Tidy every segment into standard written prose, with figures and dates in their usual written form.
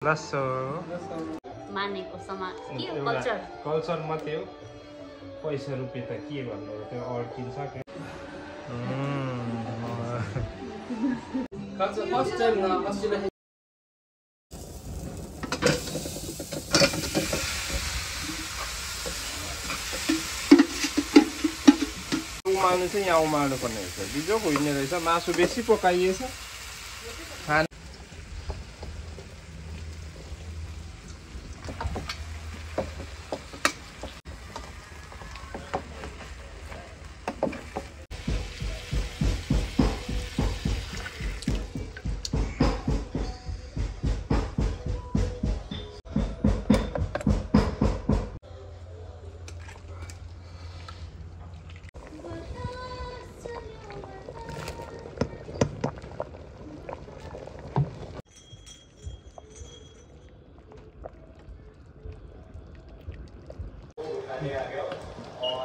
लसो मानेको समाज के हो कल्चर मात्रै हो पैसा रुपियाँ त के भन्नु त्यो अड्किन्छ के फर्स्ट टाइम अस्ट्रेलिया उमाल्नु चाहिँ यहाँ उमाल्नु पर्ने रहेछ बिजोक होइन रहेछ मासु बेसी पकाइएछ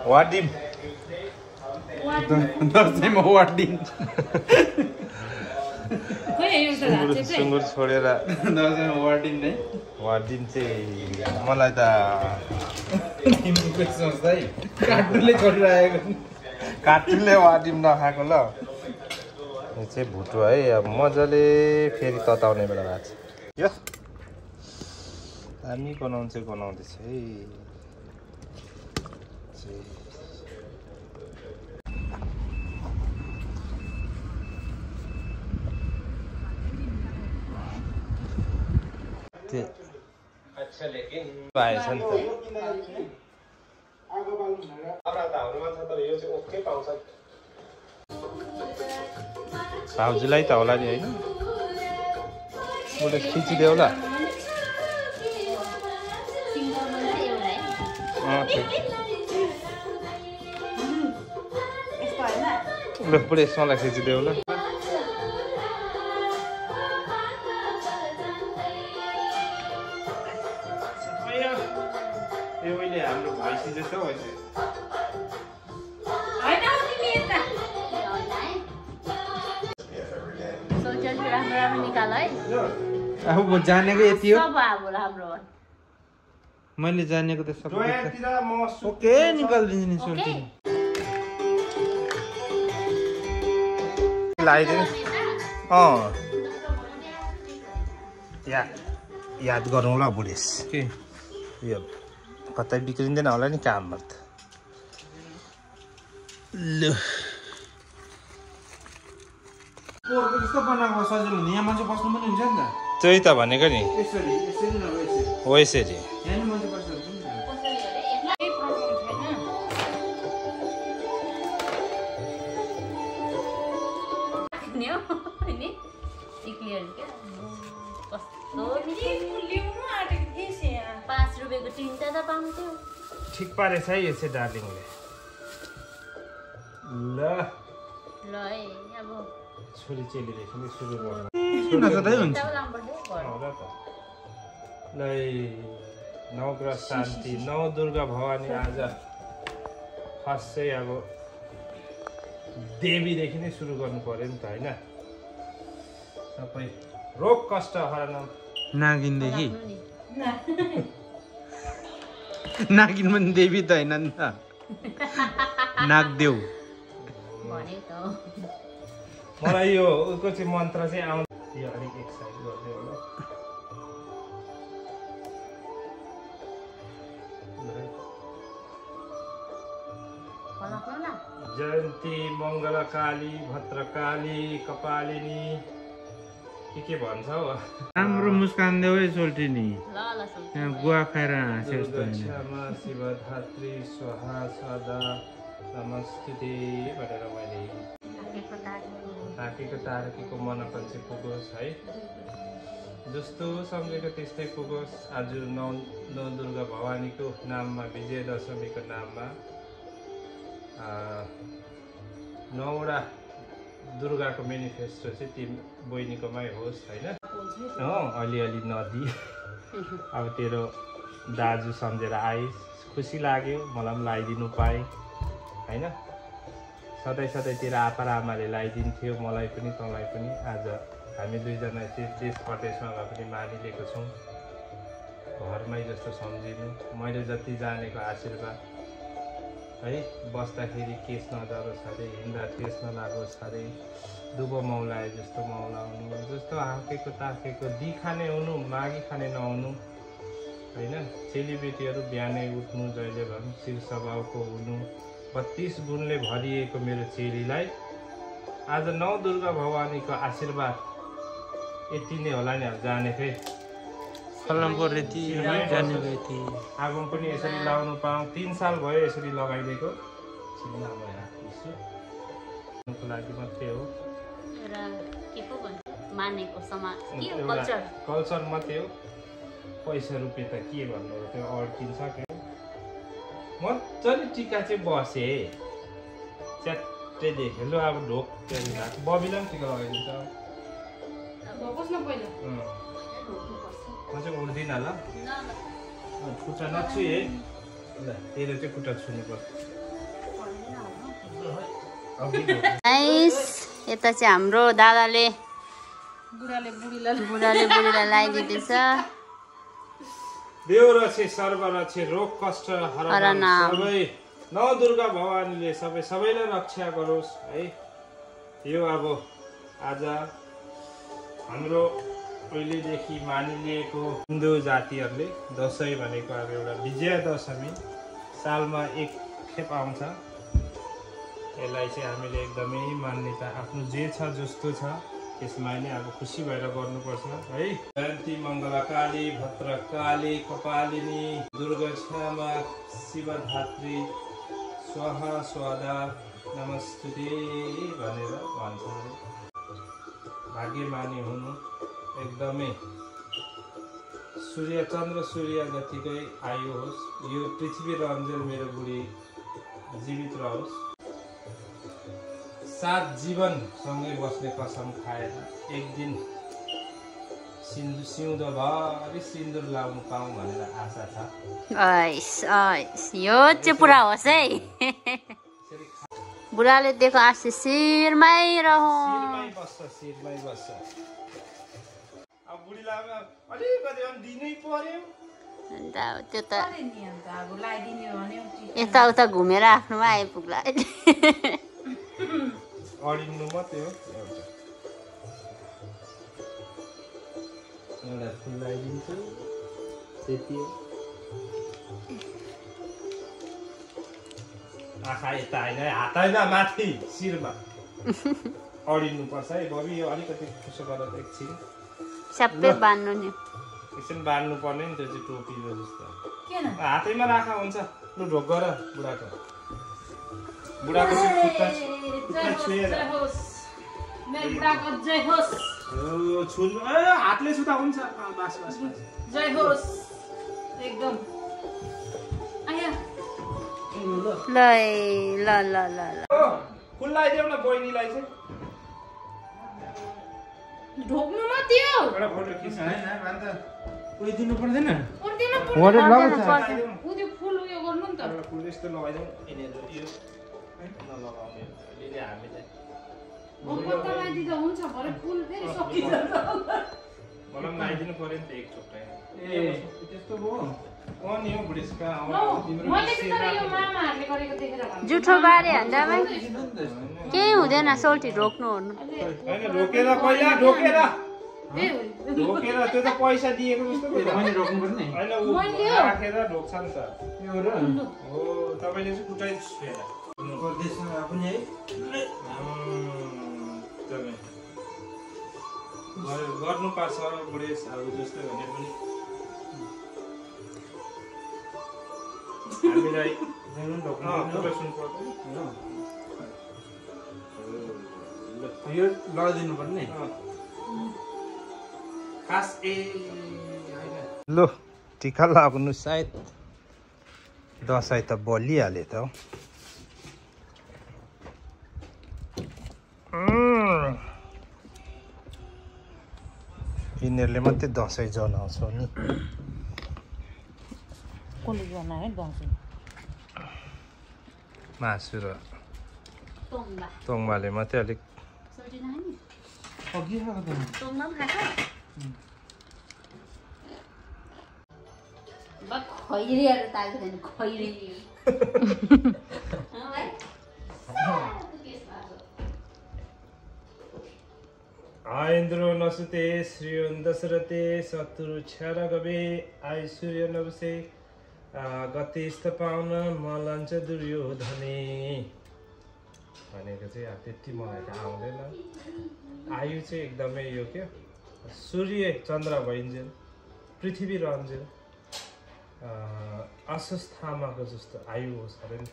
वाडिम दसैँमा वाडिम सुँगुर छोडेर दसैँमा वाडिम नै वाडिम चाहिँ मलाई त सोच्दै काठले छोडिरहेको काठले वाडिम नखाएको ल यो चाहिँ भुटो है अब मजाले फेरि तताउने बेला भएको छ यो हामी बनाउँदैछ है अच्छा लेकिन पाएछ नि त भाउजूलाई त होला नि होइन उसले खिचिदेऊ ल ल पुरै यसमालाई खिचिदेऊ ल हाम्रो भैँसी जस्तो भैँसी अब जानेको यति हो मैले जानेको त सबै ओके निकालिदिन्छु नि सोल्टी लगाइदिनु याद गरौँ ल बुढेस के यो कतै बिग्रिँदैन होला नि काममा त ल पोरको जस्तो बनाएको सजिलो हुन्छ यहाँ मान्छे बस्नु पनि हुन्छ नि त त्यही त भनेको नि यसरी यसरी नभए यसरी हो यसरी यहाँ नि मान्छे बस्नु हुन्छ ठिक पारेछ है यो चाहिँ डार्लिङले ल छोरी चेलीदेखि नै सुरु गर्नु ल नवग्रह शान्ति नौ दुर्गा भवानी आज फर्स्ट चाहिँ अब देवीदेखि नै सुरु गर्नु पर्यो नि त होइन सबै रोग कष्ट हराउनु नागिनदेखि नागिन पनि देवी त होइन नि त नागदेव मलाई यो उसको चाहिँ मन्त्र चाहिँ आउँछ यो अलिक एक्सर्साइज गरिदियो होला जयन्ती मङ्गलकाली भद्रकाली कपालिनी के भन्छ हौ राम्रो मुस्कान देऊ है सोल्टी नि यहाँ गुवा खाएर हाँस्यो जस्तो शिवधात्री स्वाहा सदा नमस्ते भनेर मैले ढाकेको तारकीको मनपन्छे पुगोस् है जस्तो सम्झेको त्यस्तै पुगोस् आज नौ दुर्गा भवानीको नाममा विजयदशमीको नाममा 9वटा दुर्गाको मेनिफेस्टो चाहिँ तिमी बहिनीकोमै होस् होइन अलिअलि नदी अब तेरो दाजु सम्झेर आइस् खुसी लाग्यो मलाई पनि लगाइदिनु पाएँ होइन सधैँ सधैँ तेरो आप्पा र आमाले लगाइदिन्थ्यो मलाई पनि तँलाई पनि आज हामी दुईजना देश परदेशमा भए पनि मानिलिएको छौँ। घरमै जस्तो सम्झिनु, मैले जति जानेको आशीर्वाद है। बस्दाखेरि केस नजरोस् अरे, हिँड्दा ठेस नलागोस् अरे, दुबो मौलाए जस्तो मौलाउनु, जस्तो हाकेको ताकेको दिखाने हुनु, मागी खाने नहुनु होइन। चेलीबेटीहरू बिहानै उठ्नु, जहिले भए पनि शिर स्वभावको हुनु, 32 गुणले भरिएको मेरो चेलीलाई आज 9 दुर्गा भवानीको आशीर्वाद यति नै होला नि। अब जानेकै फलमको रेती जाने गए थिए। आगो पनि यसरी लाउनु पाऊँ, 3 साल भयो यसरी लगाइदिएको। को लागि मात्रै हो, कल्चर मात्रै हो। पैसा रुपियाँ त के भन्नु हो, त्यो अड्किन्छ क्या। मजाले टिका चाहिँ बसे च्याट्टै देखेँ। लु अब ढोक बबीलाई पनि टिका लगाइदिन्छ। म चाहिँ उठ्दिनँ ल, खुट्टा नछु है। ल तेरो चाहिँ खुट्टा छुनुपर्छ। यता चाहिँ हाम्रो दादाले बुढाले बुढीलाई लगाइदिँदैछ। देव रक्षे सर्व रक्षे रोग कष्ट हरण सबै 9 दुर्गा भवानीले सबैलाई रक्षा गरोस् है। यो अब आज हाम्रो पहिलेदेखि मानिलिएको हिन्दू जातिहरूले दसैँ भनेको अब एउटा विजयादशमी सालमा एक खेप आउँछ। यसलाई चाहिँ हामीले एकदमै मान्यता आफ्नो जे छ जस्तो छ त्यसमा नै अब खुसी भएर गर्नुपर्छ है। जयन्ती मङ्गला काली भद्रकाली कपालिनी दुर्गा क्षमा शिवधात्री स्वाहा स्वादा नमस्ते भनेर भन्छ। भाग्यमानी हुनु एकदमै सूर्य चन्द्र सूर्य जतिकै आयु होस्, यो पृथ्वी रञ्जन मेरो बुढी जीवित रहोस्, 7 जीवन सँगै बस्ने कसम खाएर एक दिन सिउँदोभरि सिन्दुर लाउनु पाऊँ भनेर आशा छ। यो चाहिँ पुरा होस् है। बुढाले दिएको आशीष शिरमै बस्छ। अब बुढीलाई अलिकति दिनै पर्यो। त्यो त यताउता घुमेर आफ्नोमा आइपुग्ला। अडिनु मात्रै हो। एउटा फुल लगाइदिन्छु त्यति हो। आँखा यता होइन, हात होइन माथि शिरमा अडिनु पर्छ है बबी। यो अलिकति खुसो गरेर एकछिन सबै बान्नु नि, एकछिन बान्नु पर्ने नि। त्यो चाहिँ टोपी जस्तो हातैमा राखा हुन्छ। लु ढोक गर बुढाको चाहिँ खुट्टा छुएर छुनु हातले छुँदा हुन्छ। जय होस् एकदम। ल फुल लगाइदेऊ न बहिनीलाई चाहिँ। ढोक्नु मात्रै हो। एउटा फोटो खिच्नु हैन अन्त उयो दिनु पर्दैन। उयो फुल उयो गर्नु नि त। एउटा फुल यस्तो लगाइदेऊ। यिनीहरू यो नलगाउने अहिले हामीलाई पत्ता लगाइदिँदा हुन्छ, भरे फुल फेरि सकिन्छ। मलाई पनि लगाइदिनु पर्यो नि त एक चोटि। त्यस्तो भयो नि हो बुढेसका जुठो बारे हान्दामा केही हुँदैन। सोल्टी ढोक्नु ओर्नु होइन, ढोकेर पहिला ढोकेर त्यो त पैसा दिएको जस्तो मैले रोक्नु पर्ने होइन, ऊ राखेर ढोक्छ नि त। हो तपाईँले चाहिँ कुटाइ छुएर परदेशमा पनि है गर्नुपर्छ बुढेस। अब जस्तै भने पनि हामीलाई यो लगाइदिनु पर्ने खास। लो टिका लाग्नु सायद दसैँ त बलिहाल्यो त। यिनीहरूले मात्रै दसैँ जनाउँछ नि। मासु र तोङ्बाले मात्रै अलिक अघि खाएको त तँलाई पनि खान्छ खैरीहरू ताल्दैन खैरी आइन्द्रो नसुते श्रीयुन् दशरथे शत्रु छ्यार गवे आइ सूर्य नवसे गति स्थ पाउन मलन्छ दुर्योधने भनेको चाहिँ त्यति मलाई त आउँदैन। आयु चाहिँ एकदमै यो क्या सूर्य चन्द्र भइन्जेल पृथ्वी रहन्जेल अस्वस्थामाको जस्तो आयु होस् अरे नि त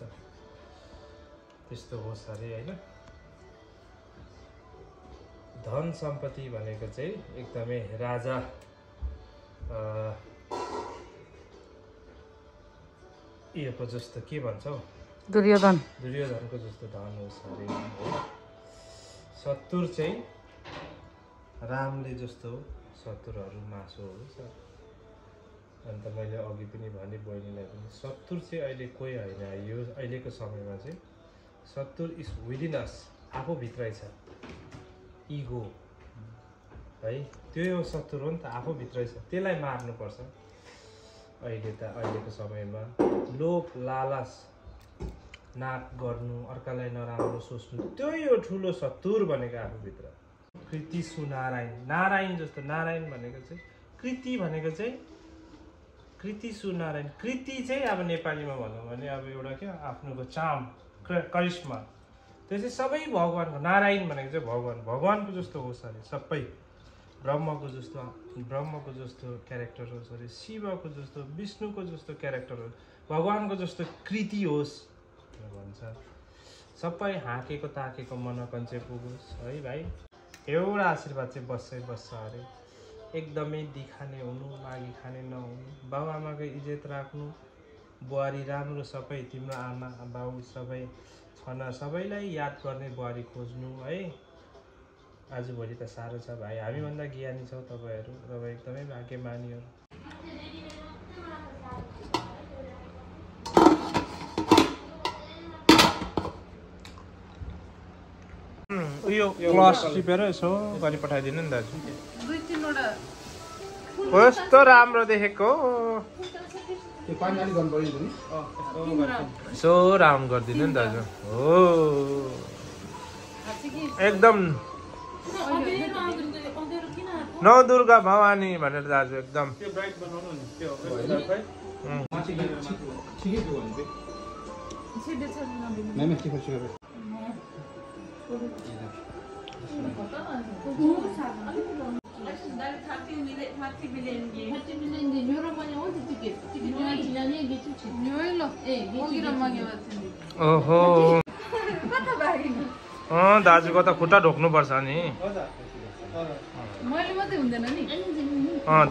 त्यस्तो होस् अरे होइन। धन सम्पत्ति भनेको चाहिँ एकदमै राजा योको जस्तो के भन्छौ दुर्योधनको जस्तो धन होस् अरे। सत्तुर चाहिँ रामले जस्तो सत्तुरहरू मासु होस्। अन्त मैले अघि पनि भने बहिनीलाई पनि सत्तुर चाहिँ अहिले कोही होइन यो अहिलेको समयमा चाहिँ सत्तुर इज विदिन अस आफूभित्रै छ इगो है त्यो यो सत्तुर हो नि त आफूभित्रै छ त्यसलाई मार्नुपर्छ। अहिलेको समयमा लोभ लालच नाक गर्नु अर्कालाई नराम्रो सोच्नु त्यो यो ठुलो सत्तुर भनेको आफूभित्र। कृति सुनारायण नारायण जस्तो नारायण भनेको चाहिँ कृति भनेको चाहिँ कृति सुनारायण कृति चाहिँ अब नेपालीमा भनौँ भने अब एउटा क्या आफ्नोको चाम करिश्मा त्यो चाहिँ सबै भगवान्को। नारायण भनेको चाहिँ भगवान्को जस्तो होस् अरे सबै ब्रह्मको जस्तो क्यारेक्टर होस् अरे शिवको जस्तो विष्णुको जस्तो क्यारेक्टर होस् भगवान्को जस्तो कृति होस् भन्छ। सबै हाँकेको ताकेको मनकञ्चे पुगोस् है भाइ एउटा आशीर्वाद चाहिँ बस्छ अरे। एकदमै दिखाने हुनु मागी खाने नहुनु बाबुआमाको इज्जत राख्नु बुहारी राम्रो सबै तिम्रो आमा बाउ सबै छन सबैलाई याद गर्ने बुहारी खोज्नु है। आजभोलि त साह्रो छ भाइ हामीभन्दा ज्ञानी छौ तपाईँहरू तपाईँ एकदमै भाग्यमानीहरू। यो क्लस टिपेर यसो गरी पठाइदिनु नि दाजु कस्तो राम्रो देखेको यसो राउन्ड गरिदिनु नि दाजु हो एकदम नौ दुर्गा भवानी भनेर दाजु एकदम ओहो दाजुको त खुट्टा ढोक्नुपर्छ नि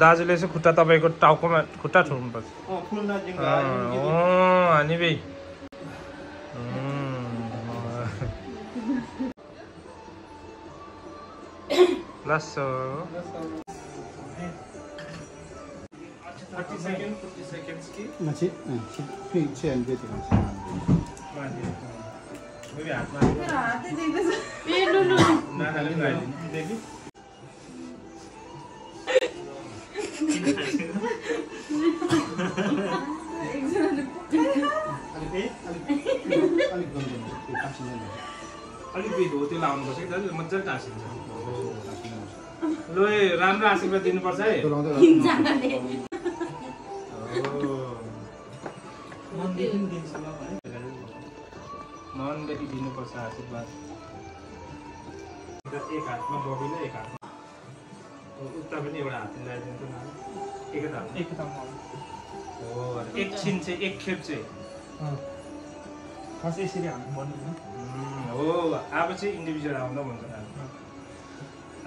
दाजुले चाहिँ खुट्टा तपाईँको टाउकोमा खुट्टा ठुल्नुपर्छ हानी भाइ लासो 30 seconds की masih yang dia tinggal sana. Baby हात मार्नु हातै देख्दैछ ए लुलु नानाले लगाइदिनु देखि अलिक बेद हो त्यो लाउनुपर्छ कि दाजु मजाले टाँसिन्छ लु ए राम्रो आशीर्वाद दिनुपर्छ है मनदेखि दिनुपर्छ आशीर्वाद एक हातमा बबिन एक हातमा उता पनि एउटा हातले लगाइदिन्छ एक हातमा हो एकछिन चाहिँ एक खेप चाहिँ खास यसरी हाल्नु पर्ने हो अब चाहिँ इन्डिभिजुअल आउँदा भन्छ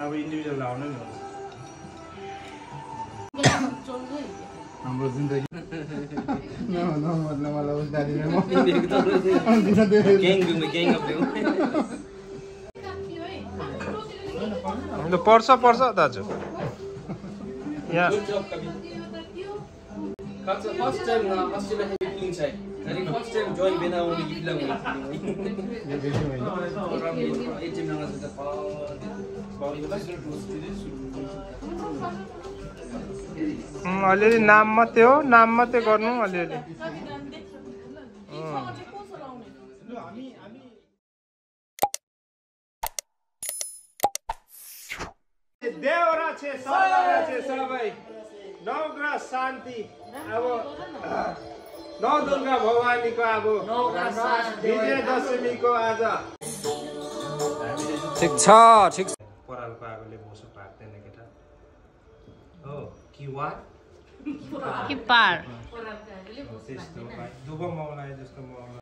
अब इन्डिभिजुअल आउनु नि हुन्छ हाम्रो जिन्दगी मतलब उस दादी ने पर्छ दाजु यहाँ फर्स्ट टाइम अस्ट्रेलिया किङ चाहिँ अनि फर्स्ट टाइम जोइन बेना आउने गीत लगाउने एटिएम नंगा से अलिअलि नाम मात्रै हो, नाम मात्रै गर्नु अलिअलि। देवरा छे सबै नवग्रह शान्ति। अब नौ दुर्गा भवानीको अब विजय दशमीको आज ठीक छ परालको आगोले बोसो पार्दैन केटा हो कि वा कि पार त्यस्तो दुबो मौलाए जस्तो मौला